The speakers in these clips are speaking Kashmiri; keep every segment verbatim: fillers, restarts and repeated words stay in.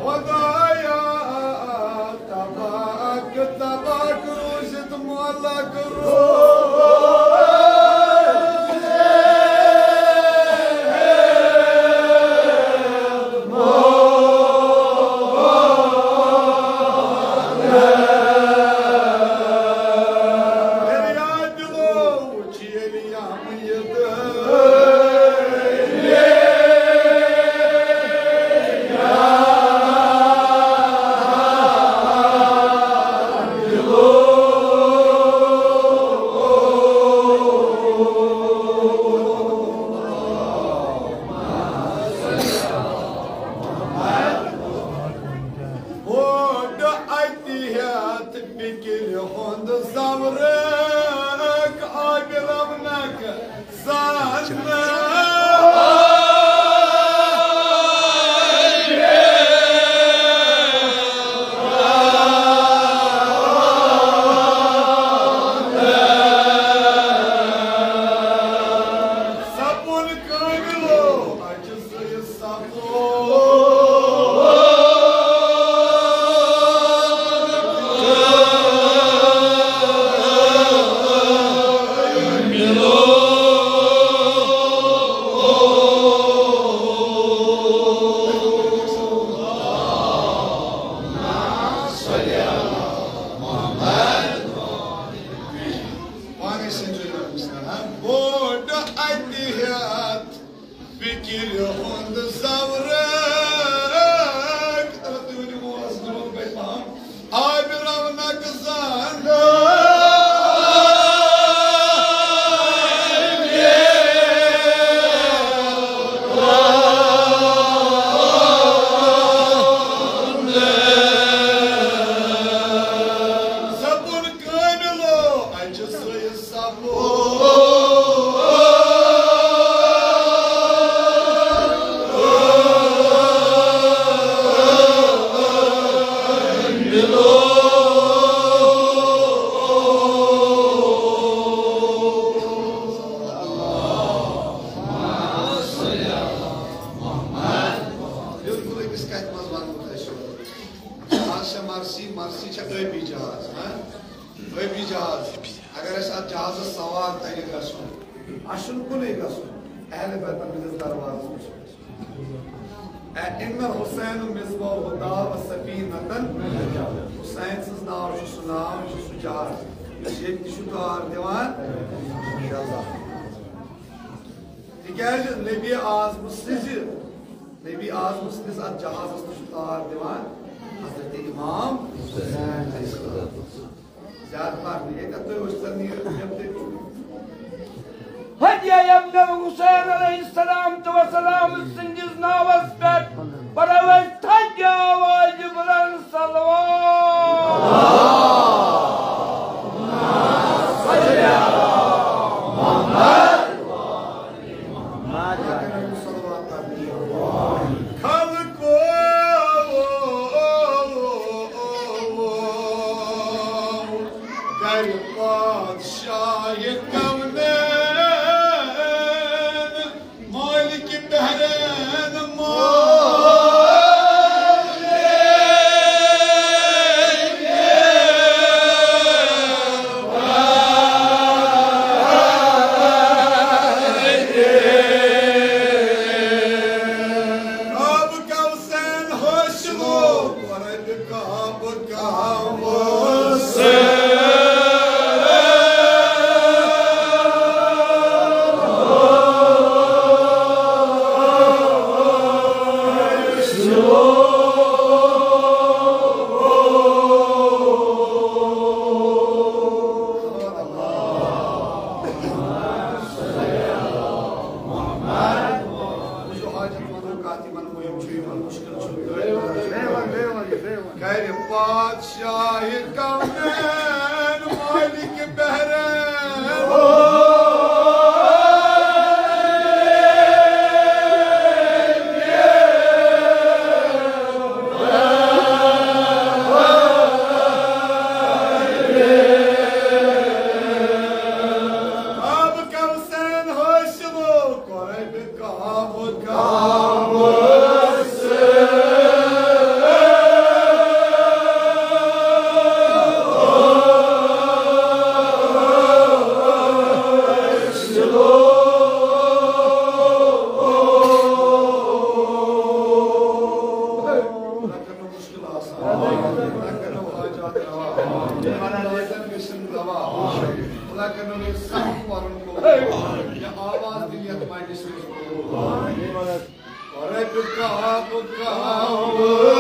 خدایا، تباک، تباک روٗزِتھ مۄلک روٗز۔ فریاد دِلو، بوٚڑ اَتہِ ہٮ۪تھ فِکرِ ہُنٛد زورق، آبِ رونق زاننہٕ۔ سپُن کٲمِلو، اَتہِ پانے سٕنٛدۍ رۄبَس نہٕ، ہا، بوٚڑ اَتہِ ہٮ۪تھ فِکرِ ہُنٛد زورق۔ تہٕ تُہۍ ؤنِو، بہٕ اوسُس گوٚمُت بَے پَہَم۔ آبِ رونق زاننہٕ۔ سپُن کٲمِلو، اَتہِ چھُ سُے سپُن۔ بِلکُل أمِس کَتہِ منٛز وَنہٕ بہٕ تۄہہِ سیوٚد؟ آز چھےٚ مرثی، مرثی چھےٚ ٲبی جہاز، ہاں؟ ٲبی جہاز۔ اگر اَسہِ اَتھ جہازَس سوار تَگہِ گژھُن، اَسہِ چھُنہٕ کُنُے گژھُن، اہلِ بیتَن ہٕنٛدِس دروازَس نِش۔ اے، ان الحسین مصباح الہدی و سفینۃ النجاۃ۔ حسین سٕنٛز ناو چھُ سُہ ناو، یہِ چھُ سُہ جہاز، یُس ییٚتہِ تہِ چھُ تار دِوان۔ تِکیٛازِ نبی اعظم سٕنٛزِ، نبی اعظم سٕنٛدِس اَتھ جہازَس تہِ چھُ تار دِوان حضرت امام حسین علیہ السلام۔ زیادٕ پَرنہٕ، ییٚتٮ۪تھ تُہۍ وٕچھتَن یہِ، ییٚمہِ تُہۍ ہدیہ ابن حسین علیہ السلام تہٕ وسلام سٕنٛدِس ناوَس پٮ۪ٹھ پَرو أسۍ تھدِ آوازِ بُلند صلوات۔ خلقو کرِ پادشاہ کونین، مالک بحرین مالک۔ کرِ پادشاہ کونین مالک بحرین۔ آب کوثر حاصل کرے۔ رۄپیہِ کاہ، بہٕ کاہ، بہٕ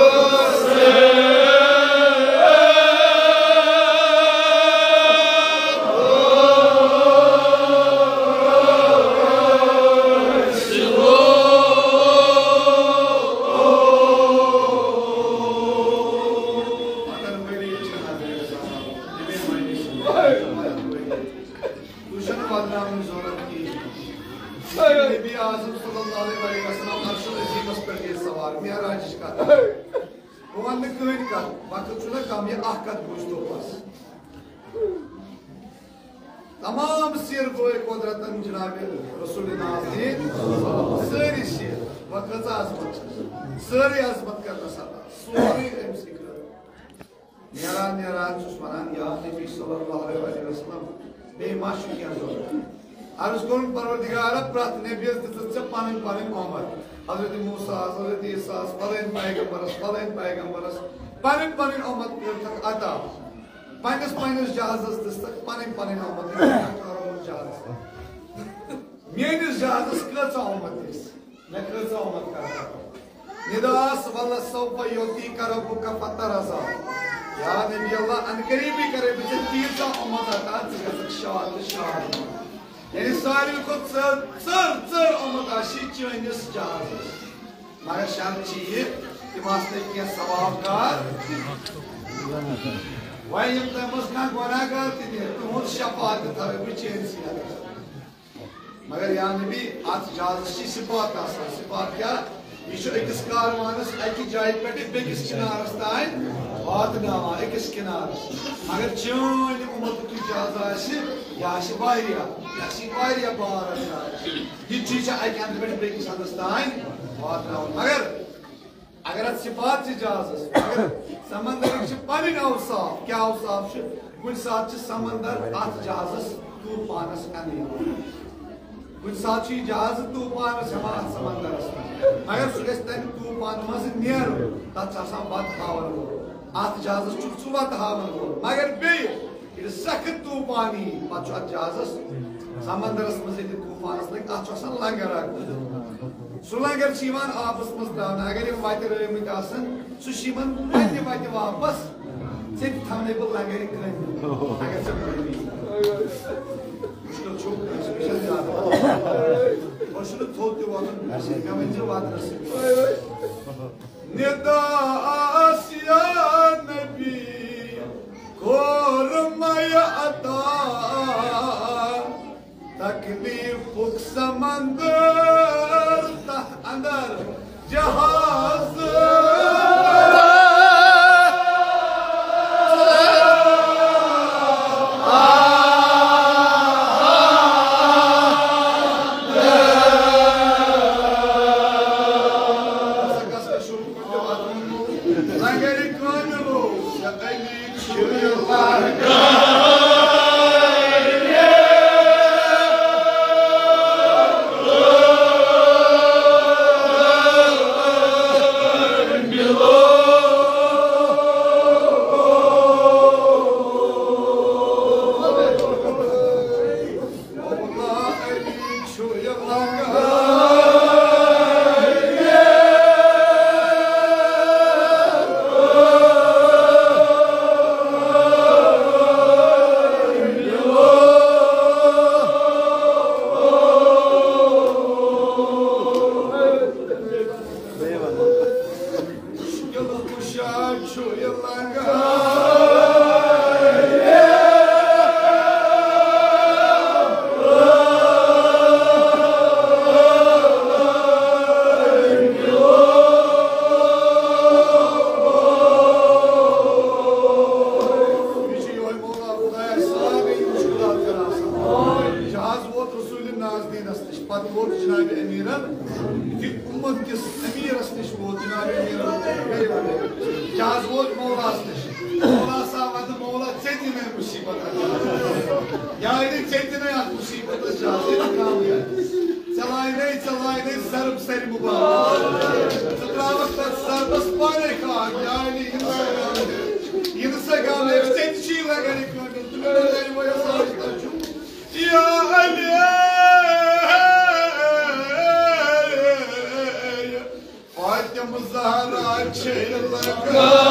تُہۍ چھِو نہٕ ودناونٕچ ضروٗرت کِہیٖنۍ۔ نبی اعظم صلی اللہ علیہ وسلم عرش العظیمس پٮ۪ٹھ گٔے سوار، معراجٕچ کتھ۔ بہٕ ونہٕ نہٕ کٕہٕنۍ کتھ، وقت چھُنہ کم، یہِ اکھ کتھ بوٗزتو بس۔ تمام سیر گوے قدرتن جناب رسول نازنین سٲری سیر، وۄنۍ کۭژاہ عظمت چھِ، سٲرٕے عظمت کرنس عطا، سورُے أمۍ سٕے کٔر۔ نیران نیران چھُس ونان، یا نبی صلی اللہ علیہ وسلم، بیٚیہِ ما چھُ کینٛہہ ضروٗرت؟ عرض کوٚرُن، پروردگارا، پرٛٮ۪تھ نبیَس دِژٕتھ ژےٚ پنٕنۍ پنٕنۍ اُمت۔ حضرت موسیٰ ہس، حضرت عیسیٰ ہس، فلٲنۍ پیغمبرس، فلٲنۍ پیغمبرس، پنٕنۍ پنٕنۍ اُمت کٔرتھکھ عطا۔ پننِس پننِس جہازس دِژتھکھ پنٕنۍ پنٕنۍ اُمت، یہِ چھُ کروڑ جہاز۔ میٲنِس جہازس کۭژاہ اُمت دِژ؟ مےٚ کۭژاہ اُمت کرٕ؟ ندا آس، "ولسوف یعطیک ربک فترضی۔" یا نبی اللہ، ان قریبی کرے بہٕ ژےٚ تیٖژاہ اُمت عطا، ژٕ گژھکھ شاد تہٕ شاد۔ یعنی ساروی کھۄتہٕ ژٔر، ژٔر، ژٔر اُمت آسی چٲنِس جہازس۔ مگر شرط چھِ یہِ، تِم آسنہٕ کینٛہہ ثواب کار۔ وۄنۍ یِم تۄہہِ منٛز کانٛہہ گۄناہ گار تہِ نیرِ، تِہُنٛد شفاعت تہِ تھاوٕ بہٕ چٲنِسٕے اَتھس۔ مگر یا نبی، اتھ جہازس چھِ صفات آسان۔ صفات کیٛاہ؟ یہِ چھُ أکِس کاروانس اکہِ جایہِ پٮ۪ٹھٕ بیٚکِس کنارس تام واتناوان، أکِس کنارس۔ مگر چٲنۍ اُمتُک یہِ جہاز آسہِ، یہِ آسہِ واریاہ، یہِ آسہِ واریاہ بار آسہِ۔ یہِ چیٖز چھِ اکہِ اندٕ پٮ۪ٹھ بیٚکِس اندس تام واتناوان۔ مگر اگر اتھ صفات چھِ جہازس، مگر سمندرٕکۍ چھِ پنٕنۍ اوصاف۔ کیٛاہ اوصاف چھِ؟ کُنہِ ساتہٕ چھِ سمندر اتھ جہازس طوفانس ہٮ۪نہٕ یِوان۔ کُنہِ ساتہٕ چھُ یہِ جہاز طوفانس ہٮ۪وان اتھ سمندرس منٛز۔ مگر سُہ گژھِ تمہِ طوفان منٛزٕ نیرُن، تتھ چھُ آسان وتہٕ ہاون وول۔ اتھ جہازس چھُکھ ژٕ وتہٕ ہاون وول۔ مگر بیٚیہِ ییٚلہِ سخت طوفان یی، پتہٕ چھُ اتھ جہازس سمندرس منٛز ییٚلہِ طوفانس لگہِ، اتھ چھُ آسان لنگر اکھ۔ سُہ لنگر چھُ یِوان آبس منٛز تراونہٕ۔ اگر یِم وتہِ رٲومٕتۍ آسن، سُہ چھُ یِمن پننہِ وتہِ واپس۔ ژےٚ تہِ تھاونے بہٕ لنگرِ کٲنۍ۔ اگر ژےٚ مٲنۍ۔ مُشکِل چھُ، سُہ چھُ زیادٕ۔ وۄنۍ چھُنہٕ تھوٚد تہِ وۄتھُن۔ مےٚ ؤنۍ زِ واتنس سۭتۍ۔ ندا آسیا نبی کوٚر مےٚ عطا۔ تکلیفُک سمندر تتھ اندر جہاز۔ لنگرِ کاملو، یا علی چھُ یہِ لنگر۔ حکومت کِس امیٖرس نِش ووت جناب امیر۔ کیٛاہ حظ ووت مولاہس نِش؟ مولا صاحب وَنہِ، مولا، ژےٚ تہِ نَے مُصیٖبت اَتھ۔ یعنی ژےٚ تہِ نَے اَتھ مُصیٖبتس جان، ژےٚ تہِ کامیاب۔ ژےٚ لاینَے، ژےٚ لاینَے ضرب سرِ مُبارک۔ ژٕ ترٛاوَکھ تَتھ ضربس پانَے خاک۔ یعنی یِنہٕ سا گامہٕ، یِنہٕ سا گامہٕ، ژےٚ تہِ چھُے لگان یہِ کٲم۔ تُلِو نَے وۄنۍ یۄس آز تۄہہِ چھُو۔ یا علی، فاطمہ زہرا چھے لگان۔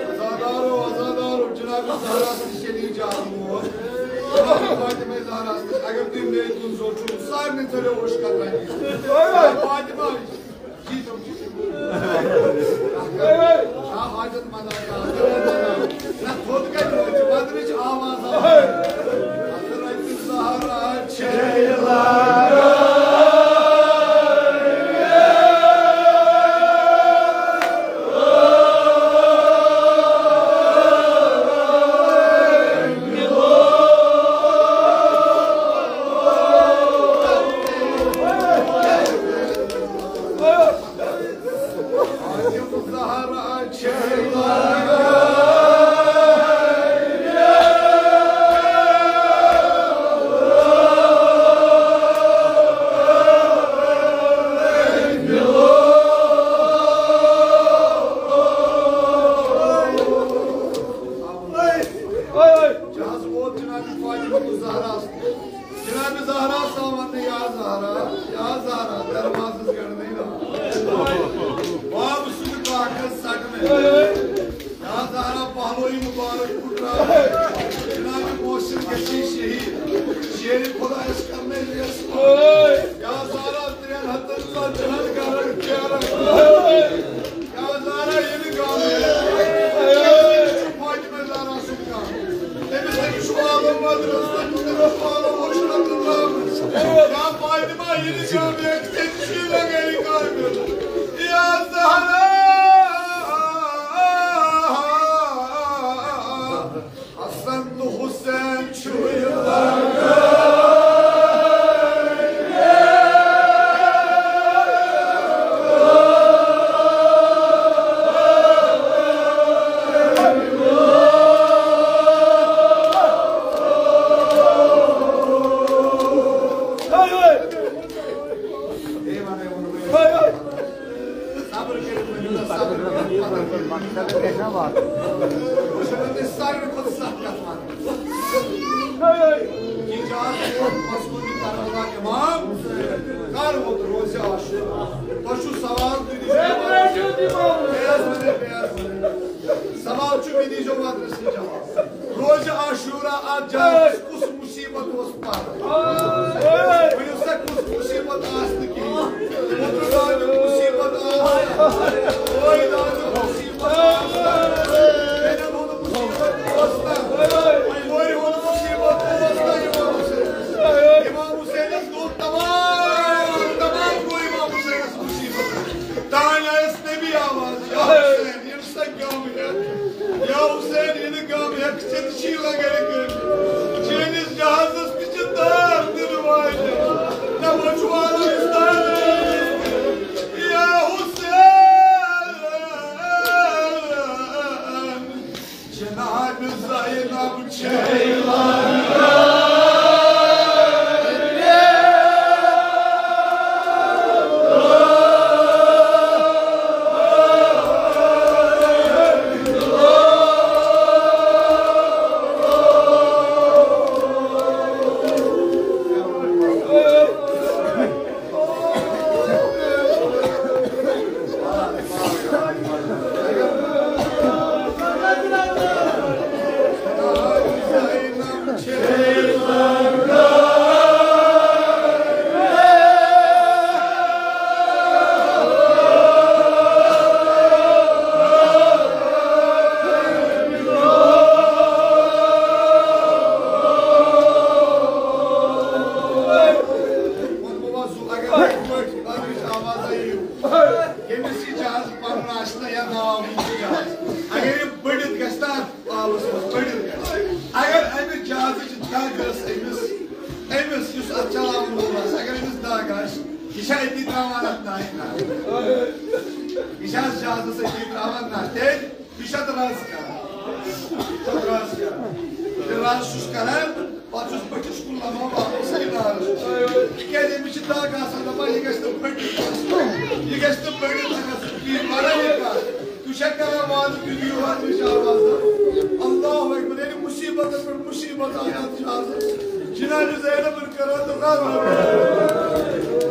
عزادارو، عزادارو، جناب زہرا سٕنٛز شدیٖد جان موت۔ فاطمہ زہرا سٕنٛز، اگر تُہۍ مےٚ کُن زوٚر چھُو، سارنٕے ژٔلِو اوٚش قطرہ۔ فاطمہ، جی تِم چھِ۔ آ، حاجت مند آ، آ، نہ، تھوٚد کَتہِ وٲتِو؟ بدرٕچ آواز آ۔ حضرت زہرا چھے لاگان۔ جہاز ووت جناب فاطمہ الزہراہس۔ جناب زہرا سان وننہٕ، یا زہرا، یا زہرا، دروازس گڑنے نا۔ باب سُنٛد کاغذ سٹ میں۔ یا زہرا پہلوئی مبارک پھٹرا۔ جناب محسن گژھی شہید۔ شیر خدا اس کرنے لیس۔ یا زہرا ترٛٮ۪ن ہتن ژتجی ہن گرن چیرن۔ یا زہرا ییٚلہِ گامہٕ۔ فاطمہ زہرا سُنٛد گامہٕ۔ تٔمِس أکِس چھُ آلو مدرس، تٔمِس آلو عشرت الرحمن۔ یا فاطمہ، یہِ نہٕ کانٛہہ بیٚیہِ ژےٚ تہِ چھُے لگٲوِتھ کامہِ۔ یا زہرا، حسن تہٕ حسین چھُے لگٲوِتھ۔ صبر کٔرِتھ ؤنِو، صبر کٔرِتھ۔ وٕچھِو، تُہۍ ساروی کھۄتہٕ سخ کتھ وَنہٕ۔ یہِ چھُ اکھ مذکوٗری کربلا امام، کر ووت روزِ عاشور؟ تۄہہِ چھُو سوال، تُہۍ دِیِو جواب۔ بیٚیہِ حظ وَنَے، بیٚیہِ حظ وَنَے۔ سوال چھُ مےٚ دیٖزیو وَننَس یہِ جواب۔ روزِ عاشورہ اَتھ جایہِ کُس مُصیٖبت اوس پَرُن؟ ؤنِو سا، کُس مُصیٖبت آسہِ نہٕ کِہیٖنۍ؟ پُترٕ دادیُک مُصیٖبت آسہِ نہٕ۔ بٲے دادیُک مُصیٖبت آسہِ نہٕ۔ بیٚنٮ۪ن ہُنٛد مُصیٖبت اوس نہ۔ کورِ ہُنٛد مُصیٖبت اوس نہ اِمام حُسینَس۔ اِمام حُسینَس گوٚو تمام، تمام گوٚو اِمام حُسینَس مُصیٖبت۔ تانۍ آیَس نبی آواز، یا حُسین، یِن سا غم ہٮ۪تھ۔ یا حُسین، یِن غم ہٮ۪تھ، ژےٚ تہِ چھی لنگرِ کٔرمٕتۍ۔ چٲنِس جہازَس تہِ چھِ دار دِنہٕ واجٮ۪ن۔ نہ بچوارَس دار۔ یا حُسین۔ جناب زینب چھے لگان۔ ووٚنمو وۄنۍ زُو، اگر یِتھ پٲٹھۍ اَمِچ آواز آیہِ، ییٚمِس یہِ جہاز پَنُن آسہِ نہ یا ناو یہِ چھُ جہاز، اگر یہِ بٔڑِتھ گژھِ نہ اَتھ آبَس منٛز، بٔڑِتھ گژھِ، اگر اَمہِ جہازٕچ دَگ ٲس أمِس، أمِس یُس اَتھ چلاوَن وول آسہِ، اگر أمِس دَگ آسہِ، یہِ چھا أتی ترٛاوان اَتھ نایہِ نار؟ یہِ چھا اَتھ جہازَس أتی ترٛاوان نار؟ تیٚلہِ یہِ چھُ اَتھ رَز کران۔ یہِ چھُ اَتھ رَز کران۔ ییٚلہِ رَز چھُس کران، پَتہٕ چھُس بٔٹھِس کُن لَمان واپَس کِنارَس کُن۔ تِکیٛازِ أمِس چھِ دَگ آسان، دَپان، یہِ گژھِ نہٕ بٔٹھِس گژھُن۔ یہِ گژھِ نہٕ بٔٹھِس گژھُن کِہیٖنۍ۔ وَنان یہِ کَتھ۔ تُہۍ چھا کران وادٕ، تُہۍ دِیِو حظ مےٚ چھِ آواز اَکھ۔ اللہ اکبر۔ یعنی مُصیٖبتَس پٮ۪ٹھ مُصیٖبت آیہِ اَتھ جہازَس۔ جناب زینب کران تہٕ رَز۔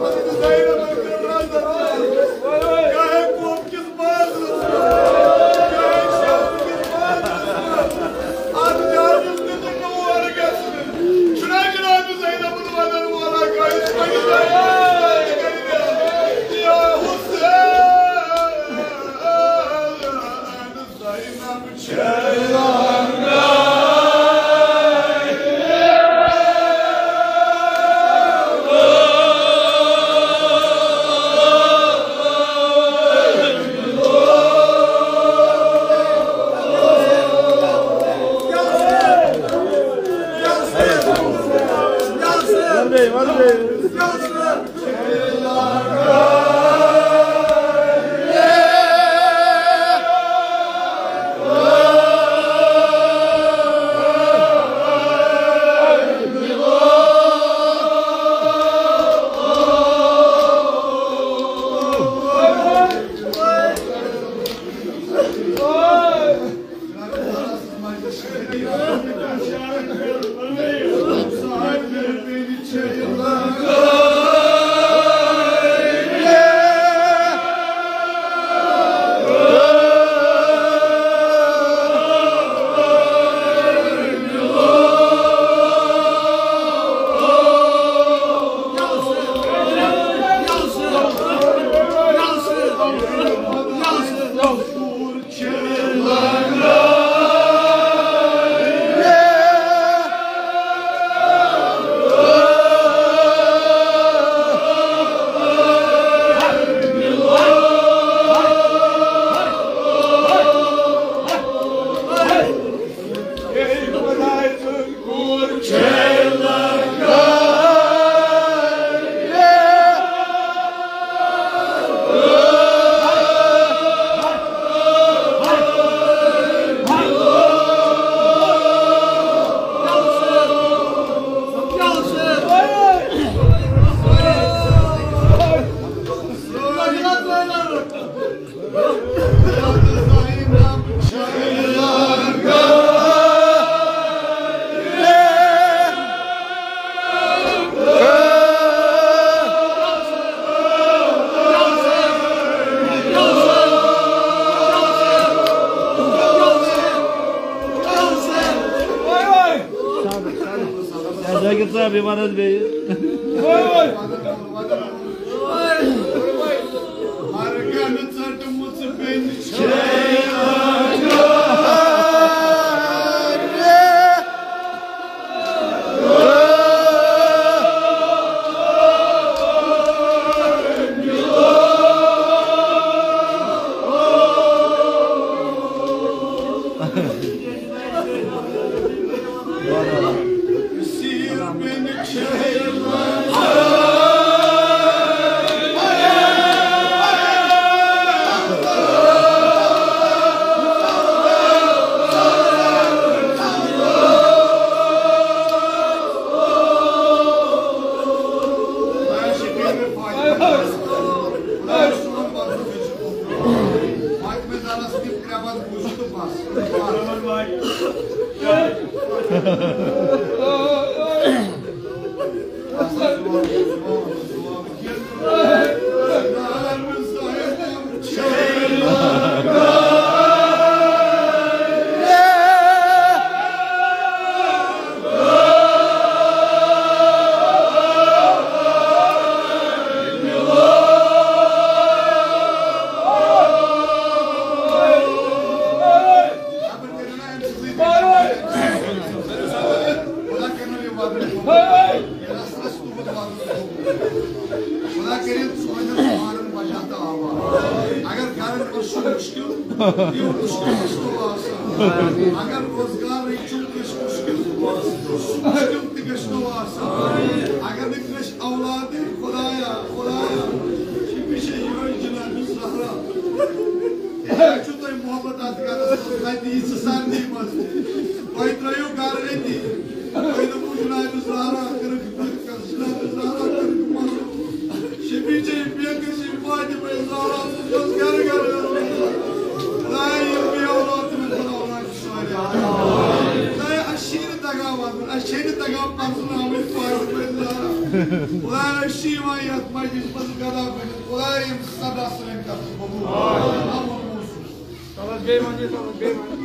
حضرت زینب کران تہٕ رَز۔ کیٛاہ ہے قوم کِس بازرس منٛز؟ کیٛاہ ہے شہر کِس بازرس منٛز؟ اَتھ جہازَس دیُتُکھ نہٕ اور گژھنہٕ۔ چھُنہ جناب زینبُن وَنَن وولا کٲنٛسہِ پنٛنِس زینبَس کَرِ مےٚ، یا حُسین۔ صاحب، یہِ وَن حظ بیٚیہِ۔ ہر گنہٕ ژٔٹمٕژ بیٚنہِ چھے۔ خدا کٔرِن سونٮ۪ن پانن بچا تہٕ آباد۔ اگر گرن منٛز چھُ مُشکِل، یہِ مُشکِل گژھِ نہٕ آسُن۔ اگر روزگارٕے چھُ، یُس مُشکِل، سُہ مُشکِل تہِ گژھِ نہٕ آسُن۔ اگر نہٕ کٲنٛسہِ اولادٕے، خدایا، خدایا، یہِ چھِ یِہوٚے جناب زہرا۔ تۄہہِ چھُو تۄہہِ محبت اَتھ گَرَس منٛز، تَتہِ یی ژٕ سردی منٛز تہِ۔ تۄہہِ ترٛٲیِو گَرٕ أتی۔ تۄہہِ دوٚپوُ جناب زہرا کٔرٕکھ، جناب زہرا کٔرٕکھ مَزٕ۔ شفیع چھے بے کٔشی فاطمہ زہرا سٕنٛز گَرٕ گَرٕ۔ خدایا، یِم بے اولاد تِمَن بَناو ناکہِ صالحہ۔ خدایا، اَسہِ چھِی نہٕ تَگان وَنُن، اَسہِ چھے نہٕ تَگان پَرزٕناوٕنۍ فاطمہ زہرا۔ خدایا، أسۍ چھِ یِوان یَتھ مَسجِد منٛز گدا بٔنِتھ۔ خدایا، یِم صدا سٲنۍ کَتھ قبوٗل۔ آمین۔ تَلَس بیٚیہِ وَن، یہِ تَلَس بیٚیہِ وَن۔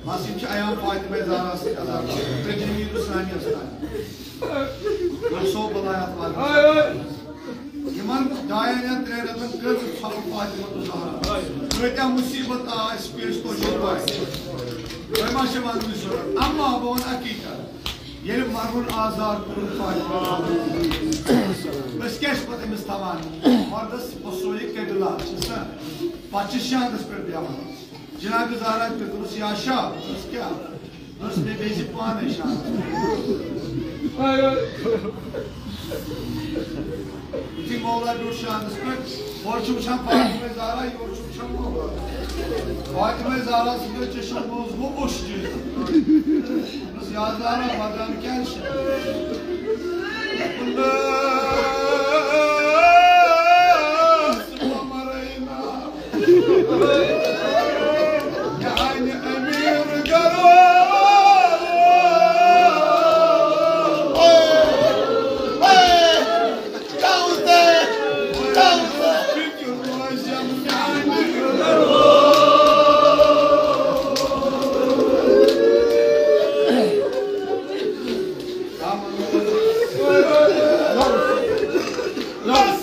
بس، یِم چھِ ایام فاطمہ زہرا سۭتۍ عذاب کران۔ ترٛےٚ جمیل اسلامی استان۔ رسول بلایات والے۔ یِمن ڈاین یا ترٛٮ۪ن رٮ۪تن کٔر ژھۄپہٕ فاطمہ زہرا۔ کۭتیاہ مُصیبت آسہِ پیش تو چھُ پاے۔ تۄہہِ ما چھِ وننٕچ ضروٗرت؟ اما بہٕ وَنہٕ حقیٖقت۔ ییٚلہِ مرُن آزار کوٚرُن فاطمہ زہرا۔ أسۍ کیٛاہ چھِ پتہٕ أمِس تھاوان؟ مردس پسویہِ قبلہ چھِ سا؟ پتہٕ چھِ شہادس پٮ۪ٹھ بیٚہوان۔ جناب زہرا تہِ دوٚپُس، یا شاہ، دوٚپُس، کیٛاہ؟ دوٚپُس، مےٚ گٔے زِ پانَے شاہ۔ یُتھُے مولا بیوٗٹھ شاہَس پٮ۪ٹھ، ہورٕ چھُ وٕچھان فاطمہ زہرا، یورٕ چھُ وٕچھان مولا۔ فاطمہ زہرا سٕنٛدیو چشمو منٛز گوٚو اوٚش چیٖز۔ دوٚپُس، یا زہرا، وَدان کیٛازِ چھِ؟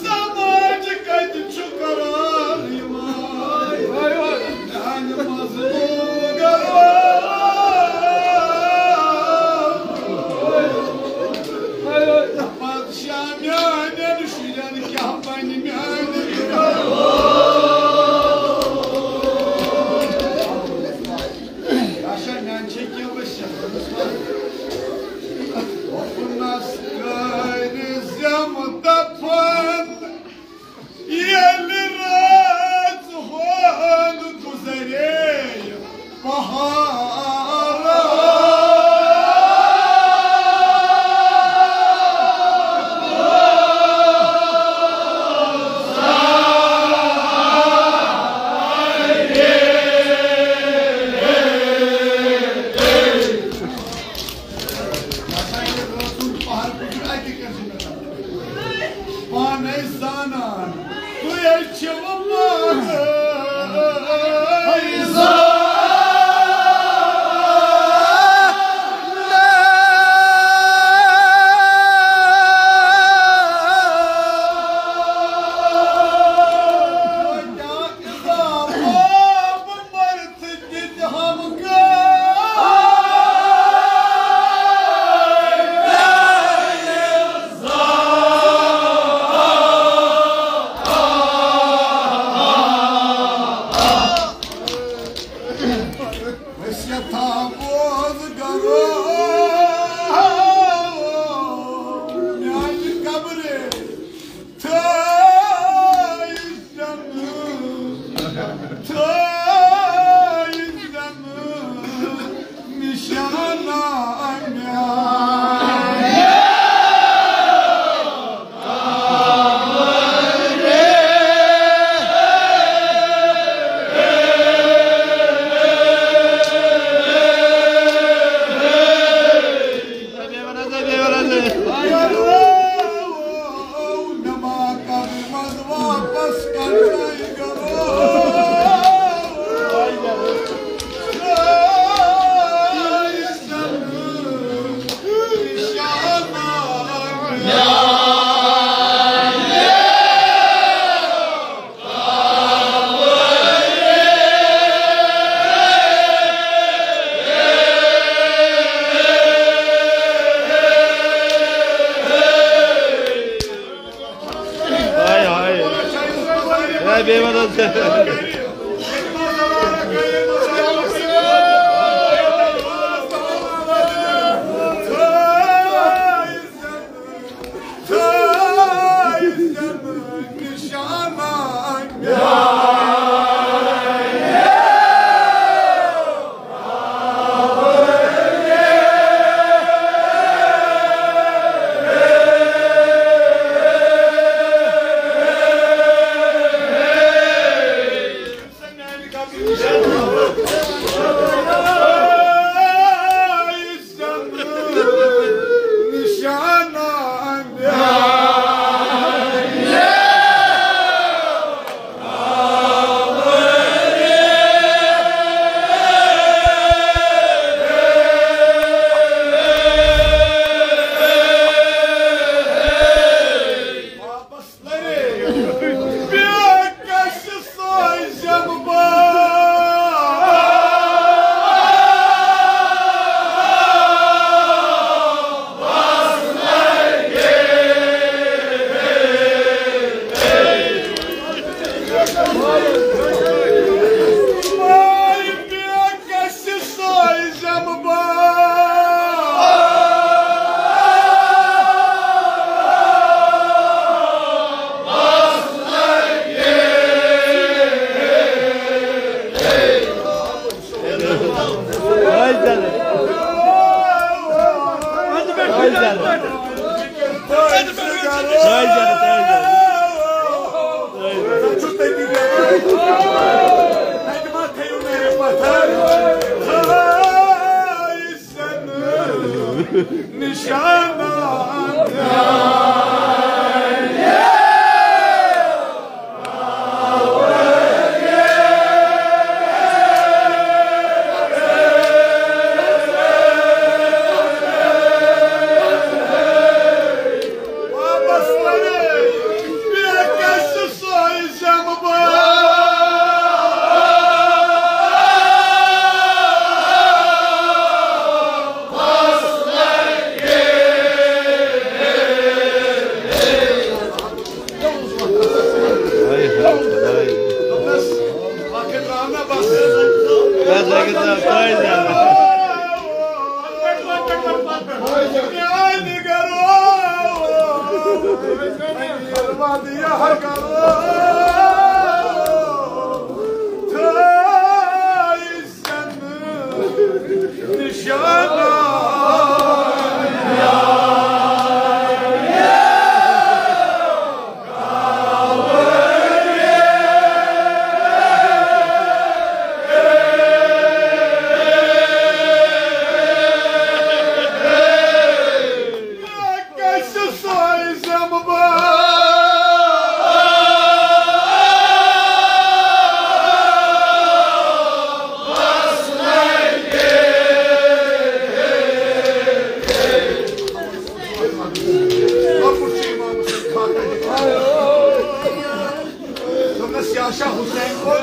سماج کتہِ چھُ قرار یِوان؟ میانہِ مظلوم گرو۔ پادشاہ میانٮ۪ن شُرٮ۪ن کیٛاہ بنہِ میانہِ گرو؟ Hay hay. Ya beyman olsun. Ay canım. Ay canım. Ay canım, ay canım. Ay canım. Nişandan. دوٚپمَس، یہِ ہسا حُسین کوٚر۔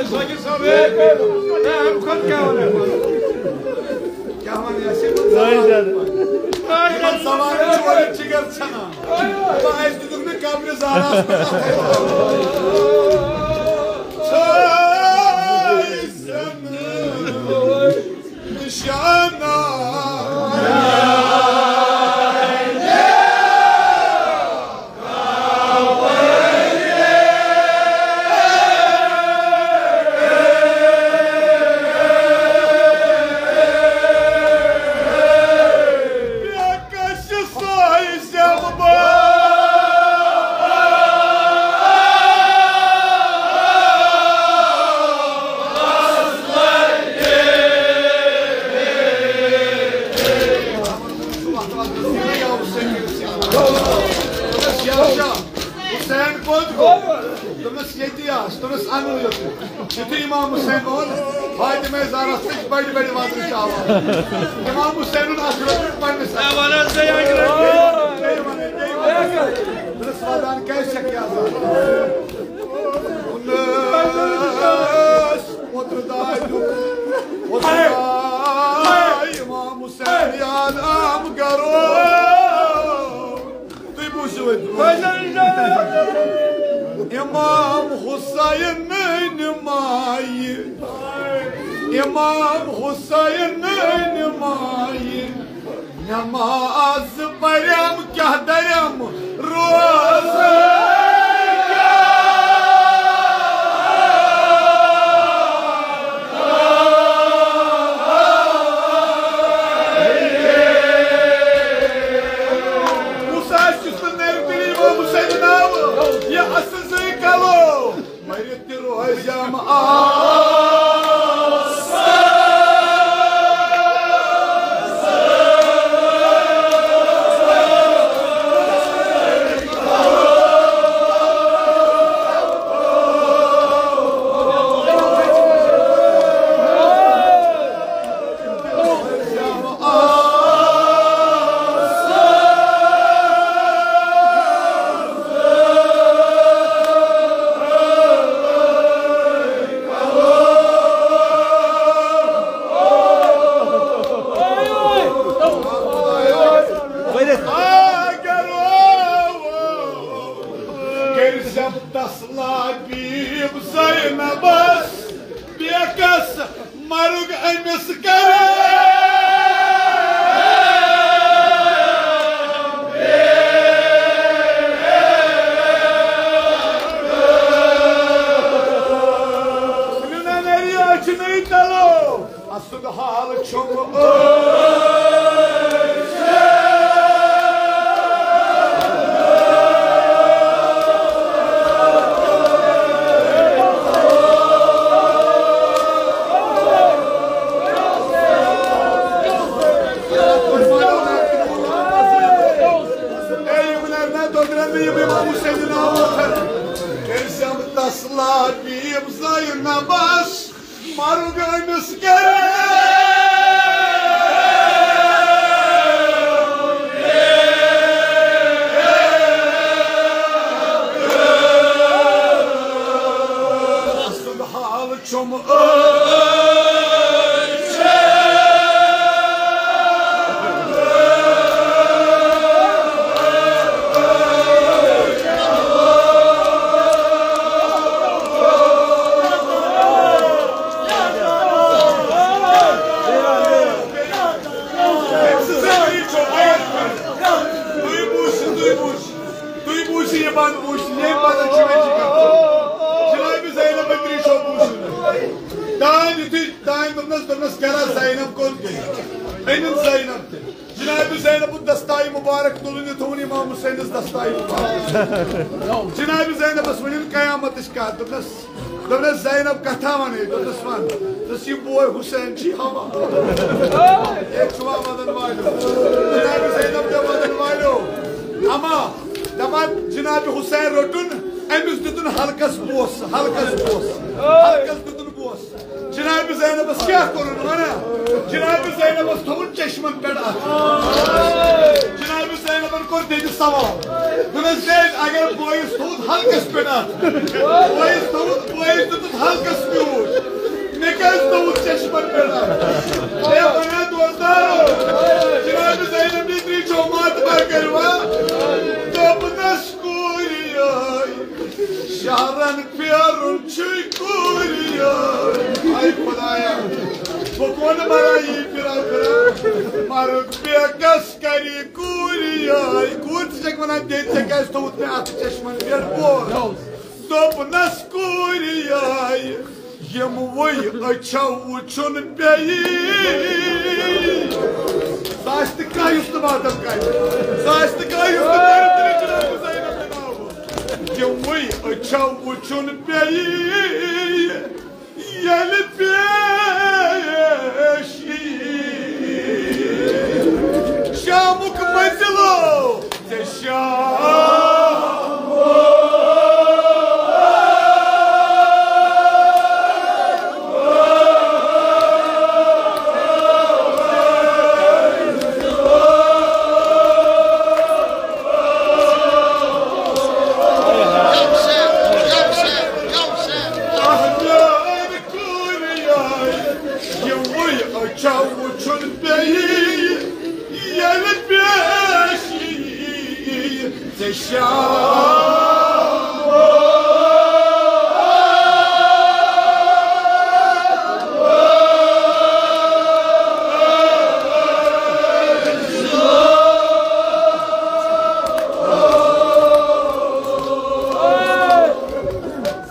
کیٛاہ وَنہٕ یَس یِمَن زَوال؟ یِمَن زَوالَن چھُ وۄنۍ جِگر ژھٮ۪نان۔ دَپان، اَسہِ دیُتُکھ نہٕ قبرِ زالَس پٮ۪ٹھ اَتھَے۔ حسین کوٚت گوٚو؟ دوٚپنَس، ییٚتی آس۔ دوٚپنَس، اَنُن یوٚتُے۔ یُتھُے امام حسین ووٚن، فاطمہ زہرا ژٔج بَڑِ بَڑِ وَزنٕچ آواز۔ امام حسینُن اَتھٕ روٚٹ پنٛنِس اَتھَس۔ بیٚیہِ وَنَے، بیٚیہِ وَنَے۔ دوٚپنَس، وَدان کیٛازِ چھَکھ یہِ آسان؟ دوٚپنَس، اوترٕ داے دیُت، اوترٕ داے امام حسین یاد آم گرو۔ تُہۍ بوٗزِو وۄنۍ۔ امام حسین مایہِ، امام حسین مایہِ، نماز پرم کیٛاہ درم روزٕ۔ کُس آسہِ یُس نہٕ نَرِ تیٚلہِ یِمو حُسینہِ ناوٕ یہِ اَصٕل زٕے کَلو مٔرِتھ تہِ روزٮ۪م آس۔ کٔرۍ زٮ۪م تسلا بیب زینبس، بیکس مرگ أمِس کرے۔ نہ نہ نہ، یہِ چھُ نہٕ یہِ تلو۔ اصل حال چھُم۔ اے یِم نہ، نہ، دۄدرن نہٕ یِم امام حسین ناو وۄتھان۔ کٔرۍ زٮ۪م تسلا بیب زینبس۔ مرگ أمِس کرے۔ اصل حال چھُم۔ تُہۍ بوٗزِو، تُہۍ بوٗزِو۔ تُہۍ بوٗزِو یہِ پَتہٕ، بوٗزِو، ییٚمہِ پَتہٕ چھُ مےٚ ذِکر۔ جناب زینب مٔتری چھو بوٗزِو۔ دانۍ یُتھُے دانۍ دوٚپنَس، دوٚپنَس، کیٛاہ زینب کوٚت گٔے؟ أنِن زینب تہِ۔ جناب زینب دستای مبارک تُلُن یہِ تھوٚوُن امام حسینس دستای مبارک۔ جناب زینبس ؤنِن قیامتٕچ کتھ۔ دوٚپنس، دوٚپنس، زینب کتھا ونے؟ دوٚپنس، ون۔ دوٚپنس، یہِ بوے حسین چھی ہوا۔ اے چھُوا ودن والیو؟ جناب زینب تہِ ودن والیو۔ اما دپان جناب حسین روٚٹُن، أمِس دیُتُن حلقس بوس، حلقس بوس، حلقس دیُتُن بوس۔ جناب زینبس کیٛاہ کوٚرُن وَنہ؟ جناب زینبس تھوٚوُن چشمن پٮ۪ٹھ اَتھٕ۔ جناب زینبن کوٚر دِلہِ سوال۔ دوٚپنس، زید، اگر بٲیِس تھوٚوُتھ حلقس پٮ۪ٹھ اَتھٕ، بٲیِس تھوٚوُتھ، بٲیِس دیُتُتھ حلقس میوٗٹھ، مےٚ کیٛازِ تھوٚوُتھ چشمن پٮ۪ٹھ اَتھٕ؟ اے وَنہ دوستارو، جناب زینب نِش درٛیٖچو ماتما کٔرِوا؟ دوٚپنس، کوٗرِ یٲے، شہرن پھیرُن چھُے کوٗرِ یٲے۔ اے خدایا، بہٕ کون مرا یی پھرا پھرا۔ مرگ بیکس کری کوٗرِ یٲے۔ کوٗر، ژٕ چھَکھ وَنان، دے، ژےٚ کیٛازِ تھوٚوُتھ مےٚ اَتھٕ چشمن پٮ۪ٹھ بوس؟ دوٚپنس، کوٗرِ یٲے، یِموٕے أچھو وُچھُن پیٚیہِ۔ سُہ آسہِ تہِ کانٛہہ یُس نہٕ ماتم کرِ۔ سُہ آسہِ تہِ کانٛہہ یُس نہٕ ماتم کرِ، جناب زینب ناوٕ۔ یِموٕے أچھو وُچھُن پیٚیہِ۔ ییٚلہِ پیش یی شامُک مٔنزِلو، ژےٚ یِموٕے أچھو وُچھُن پیٚیہِ ییٚلہِ پیش یِیہِ ژےٚ شام۔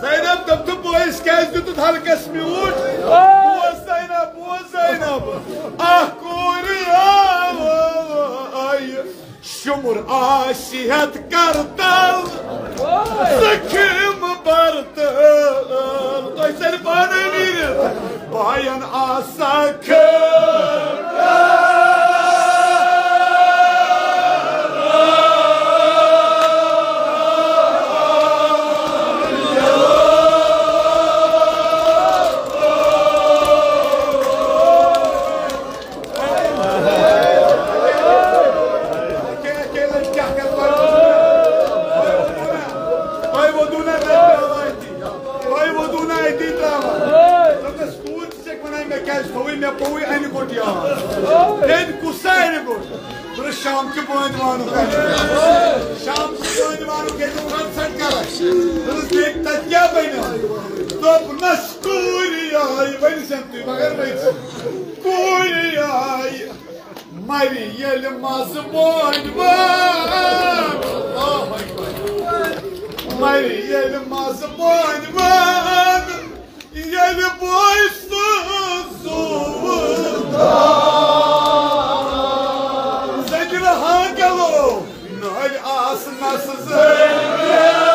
زینب، تٔمۍ تھوٚو بٲیِس کیٛازِ دیُتُتھ ہلکس میوٗٹ؟ بوز زینب، بوز زینب، اکھ کوٗر آیہِ، شُمُر آسہِ ہٮ۪تھ کرتل، زخم برتل۔ تۄہہِ سٲری پانے نیٖرِتھ، بایَن آسا خٲر۔ تۄہہِ ووٚنوُ نا تۄہہِ ترٛاوان أتی۔ تۄہہِ ووٚنوُ نا أتی ترٛاوان۔ دوٚپمَس، کوٗر تہِ چھَکھ وَنان، مےٚ کیٛازِ تھوٚوُے؟ مےٚ پوٚوُے اَنہِ گوٚٹ یاد۔ تٔمۍ کُس سا اَنہِ گوٚٹ؟ دوٚپُس، شام کہِ بٲنٛدِ وانُک اَنہِ گوٚٹ۔ شام کہِ بٲنٛدِ وانُک ییٚتہِ concert کَران۔ دوٚپُس، بیٚیہِ تَتہِ کیٛاہ بَنہِ؟ دوٚپنَس، کوٗرِ آیہِ، ؤنۍ زَن تُہۍ، مگر ؤنۍ زَن۔ کوٗرِ آیہِ۔ مَرِ ییٚلہِ مَزٕ بٲنۍ وان۔ اللہ اکبر۔ مَرِ ییٚلہِ مَزٕ بٲنۍ وان، ییٚلہِ بٲے سٕنٛز زُو دان۔ زٔنجِرٕ ہاں گٮ۪لو، نٲلۍ آسنَس زٔنجِرٕ۔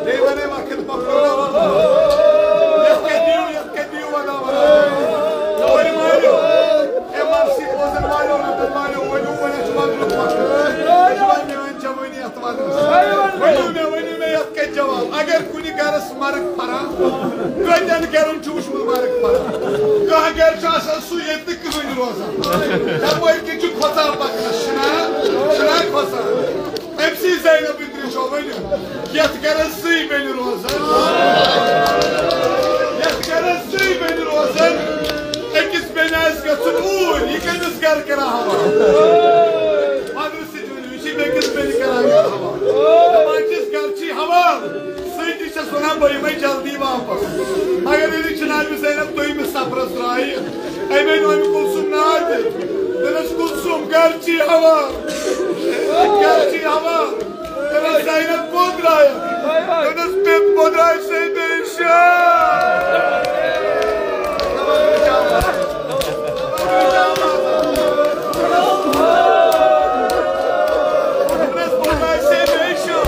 بیٚیہِ وَنے مۄکھن پۄپھرن۔ یَتھ کَتہِ دِیِو، یَتھ کَتہِ دِیِو وَنان وَنان۔ کورِ مٲلِو، ایم آر سی بوزن والیو، رَٹن والیو، ؤنِو، وۄنۍ اَسہِ وَنُن مۄکھ۔ اَسہِ وَنہِ میٛٲنۍ جوٲنی اَتھ وَننَس۔ ؤنِو مےٚ، ؤنِو مےٚ، یَتھ کَتہِ جواب؟ اگر کُنہِ گَرَس مرٕگ پھَران، کۭتٮ۪ن گَرَن چھُ وٕچھمُت مرٕگ پھَران؟ کانٛہہ گَرِ چھُ آسان سُہ ییٚتہِ نہٕ کٕہٕنۍ روزان۔ یَپٲرۍ کِنۍ چھُ کھۄژان پَکنَس، چھُنا؟ چھُنا کھۄژان؟ أمۍ سٕے زینبٕنۍ ترٛیشو ؤنِو، یَتھ گَرَس زٕے بیٚنہِ روزان، یَتھ گَرَس زٕے بیٚنہِ روزان، أکِس بیٚنہِ آسہِ گژھُن اوٗرۍ، یہِ کٔمِس گَرٕ کَران حوالہٕ؟ مَدرَس سۭتۍ ؤنِو، یہِ چھِ بیٚکِس بیٚنہِ کَران گَرٕ حوالہٕ۔ دَپان چھِس، گَرٕ چھی حوالہٕ، سۭتی چھَس وَنان، بہٕ یِمَے جلدی واپَس۔ مگر ییٚلہِ جِنابِ زینب دوٚیمِس سفرَس درٛایہِ، أمۍ أنۍ اُمہِ کُلثوم ناد تہِ۔ دوٚپنَس، کُلثوم، گَرٕ چھی حوالہٕ۔ گَرٕ چھی حوالہٕ۔ دوٚپنَس، زینب کوٚت درٛایَکھ؟ دوٚپنَس، مےٚ کوٚت درٛاے سیدِ عیشا؟ دوٚپنَس، کوٚت درٛاے سیدِ عیشا؟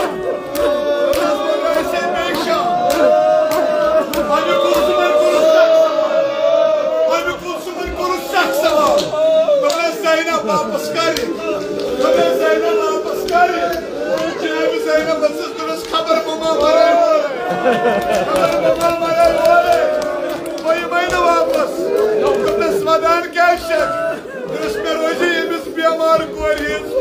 دوٚپنَس، کوٚت درٛاے سیدِ عیشا؟ اَمہِ کُلثومَن کوٚرُس سَخ سوال۔ اَمہِ کُلثومَن کوٚرُس سَخ سوال۔ دوٚپنَس، زینب واپَس کَرِ؟ دوٚپنَس، زینب واپَس کَرِ؟ جِنابِ زینب ؤژھٕس، دوٚپنَس، خبر بہٕ ما مَرے اورَے۔ خبر بہٕ ما مَرے اورَے۔ بہٕ یِمَے نہٕ واپَس۔ دوٚپنَس، وَدان کیٛاہ چھَکھ؟ دوٚپنَس، مےٚ روزِ ییٚمِس بیمار کورِ ہِنٛز۔